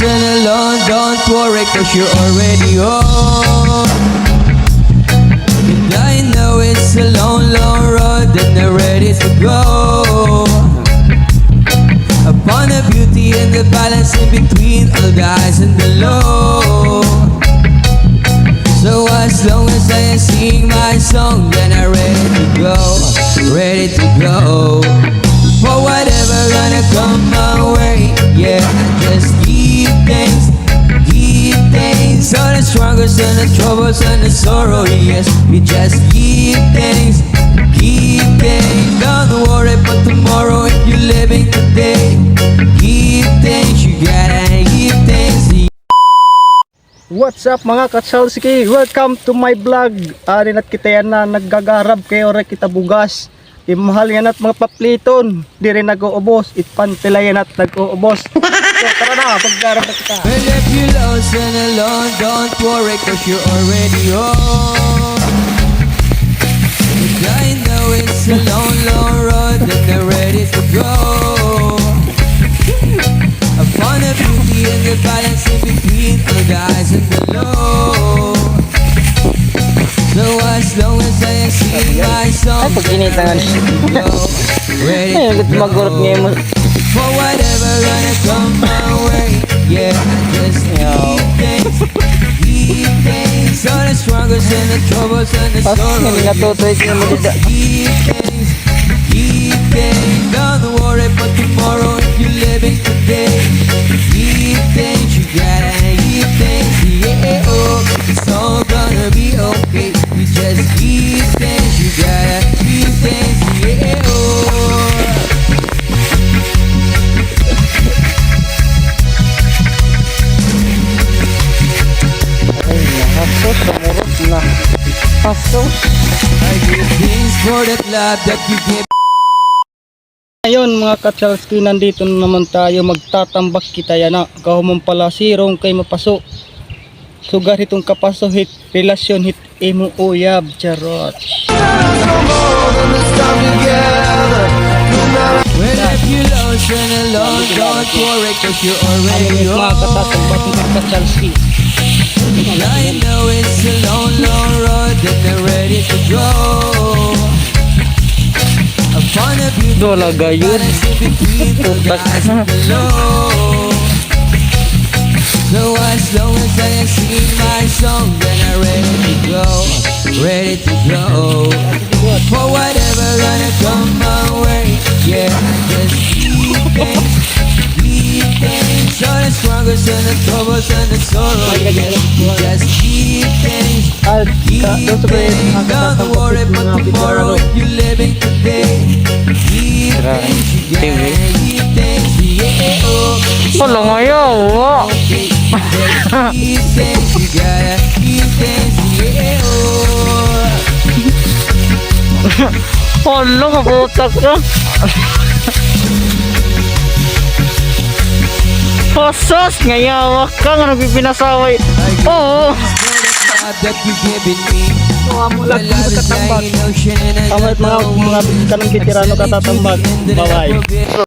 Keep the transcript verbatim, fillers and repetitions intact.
And alone, don't worry, 'cause you're already home. And I know it's a long, long road, and I'm ready to go. Upon the beauty and the balance in between all the highs and the low. So as long as I sing my song, then I'm ready to go, ready to go. For whatever gonna come my way, yeah, just give thanks, give thanks. All the struggles and the troubles and the sorrow, yes, we just give thanks, give thanks. Don't worry about tomorrow if you're living today. Give thanks, you gotta give thanks. What's up, mga katsalski? Welcome to my vlog. Ari na it kita yana, nagagarab kay waray kita bugas. It mahal yana it mga papliton, diri nag-uubos. It pantila yana it nag-uubos. So, tara na, maggarab na kita. Well, if you're lost and alone, don't worry, 'cause you're already home. And I know it's a long, long road, and I'm ready to go. Upon the beauty and the balance in between all the highs and the low. So as long as I sing my song, ay, pag ginitangan. Ready to go. Ay, ang magurot nga mo. For whatever gonna come my way, yeah, just give thanks, give thanks. All the struggles and the troubles and the sorrows, natutuloy sila mo dito. Give thanks, give thanks. Don't worry about tomorrow if you're living today. Give thanks, you gotta give thanks, yeah, oh. It's all gonna be okay. You just give thanks, you gotta give thanks, yeah, oh. Ay, nahasos, sumurot na. Hasos. I give thanks for that love that you give. Ayun, mga katsalski, nandito na naman tayo. Magtatambak kita yana. Kahumon pala sirong kay mapaso. Sugar hiton kapaso hit relasyon hit imo uyab, charot. Well, if you're lost and alone, don't worry, 'cause you're already home. Mga katsalski. I know it's a long, long road, and I'm ready to go. Upon a beautiful paradise in between the skies and the low. So as long as I sing my song, then I'm ready to go, ready to go. For whatever gonna come my way, yeah, just give thanks, give thanks. All the struggles and the troubles and the sorrow, yeah, just give thanks. At, ah, doon sa may mga katatambak, mga video, ano. Tira, T V. Wala nga yawa. Hala, mabutak ka. Pasos, nga yawa ka, nga nagpipinasaway. Oo. Amo la it mga katatambak. Amo la it mga, mga kanang veterano katatambak. Bye-bye.